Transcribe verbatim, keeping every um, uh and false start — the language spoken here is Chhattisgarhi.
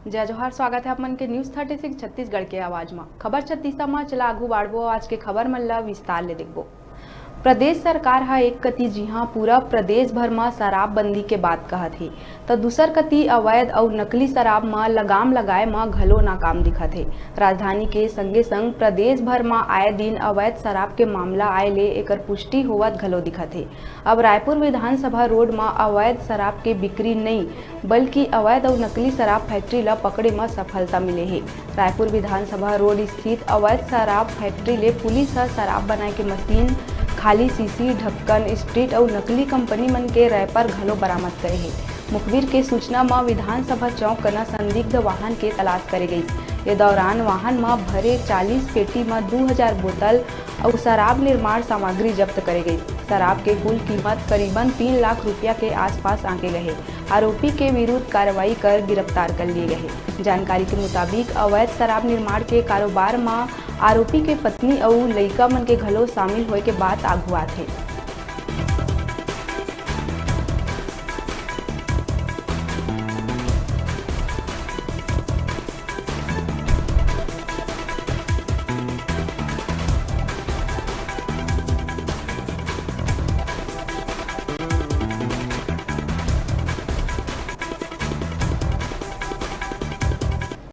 जय जोहार, स्वागत है आप मन के News Thirty Six छत्तीसगढ़ के आवाज म। खबर छत्तीसा म चला आगू बाढ़बो, आज के खबर मन ला विस्तार ले देखबो। प्रदेश सरकार ह एक कति जिहां पूरा प्रदेश भर म शराबबंदी के बात कहत हे, त दूसर कति अवैध अउ नकली शराब म लगाम लगाए म घलो नाकाम दिखत हे। राजधानी के संगे संग प्रदेश भर म आए दिन अवैध शराब के मामला आए ले एकर पुष्टि होवत घलो दिखत हे। अब रायपुर विधानसभा रोड म अवैध शराब के बिक्री नइ, बल्कि अवैध अउ नकली शराब फैक्ट्री ल पकड़े म सफलता मिले हे। रायपुर विधानसभा रोड स्थित अवैध शराब फैक्ट्री ले पुलिस ह शराब बनाए के मशीन, खाली शीशी, ढक्कन, स्ट्रीट अउ नकली कंपनी मन के रैपर घलो बरामद करे हे। मुखबिर के सूचना म विधानसभा चौक कना संदिग्ध वाहन के तलाश करे गइस। ये दौरान वाहन म भरे चालीस पेटी म दू हजार बोतल अउ शराब निर्माण सामग्री जब्त करे गइस। शराब के कुल कीमत करीबन तीन लाख रुपया के आसपास आंके गए हे। आरोपी के विरुद्ध कार्रवाई कर गिरफ्तार कर लिए गए हे। जानकारी के मुताबिक, अवैध शराब निर्माण के कारोबार म आरोपी के पत्नी अउ लइका मन के घलो शामिल होए के बात आगू आत हे।